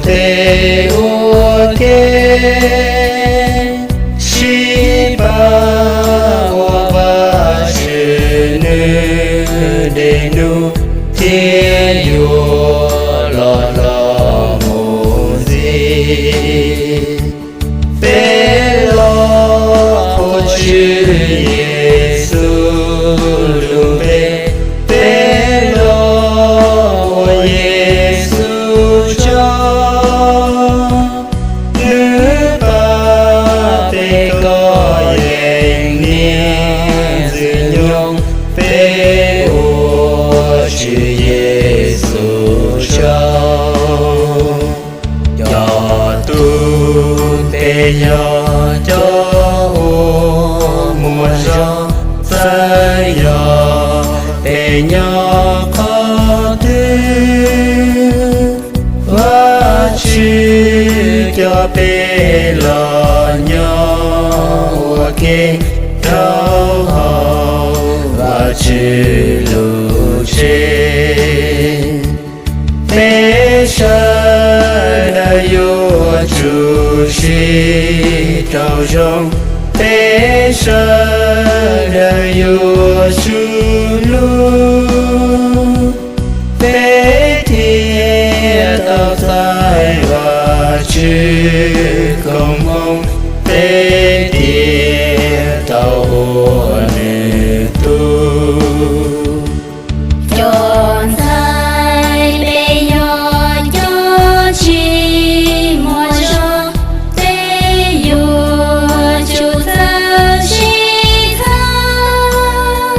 tej ua ke, sib pab ua Vajtswv nws dej num thiab yuav los los mus ntxiv. Peb los ua Tswv Yexus lub npe, peb los ua Yexus tsaug. Nws pab peb kov yees niaj ntxwg nyoog, peb ua Tswv Yexus tsaug. Cov tub peb yog cov uas muaj zog, txawm yog peb nyob qhov twg, Vajtswv coj peb los nyob ua ke rau hauv Vajtswv lub tsev. Peb sawv daws yuav tsum sib raug zoo, peb sawv daws yuav tsum hlub, peb thiaj tau txais Vajtswv koob hmoov, peb thiaj tau ua nws tub. Cov ntxhais peb yog cov tsis muaj zog, peb yuav tsum txawj sib txhawb.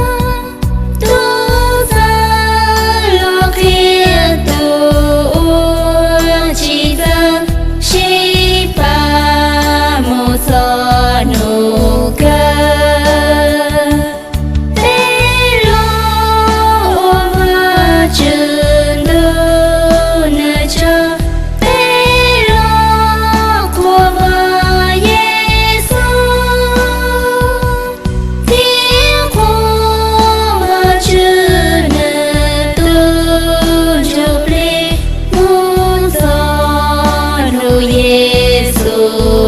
Tub txawj los qhia tus uas tsis txawj, sib pab mus txog hnub kawg. Peb los ua Vajtswv ntuj nws tsaug, peb los qhuas Vajtswv Yexus, thiab qhuas Vajtswv nws tus ntsuj plig mus txog hnub Yexus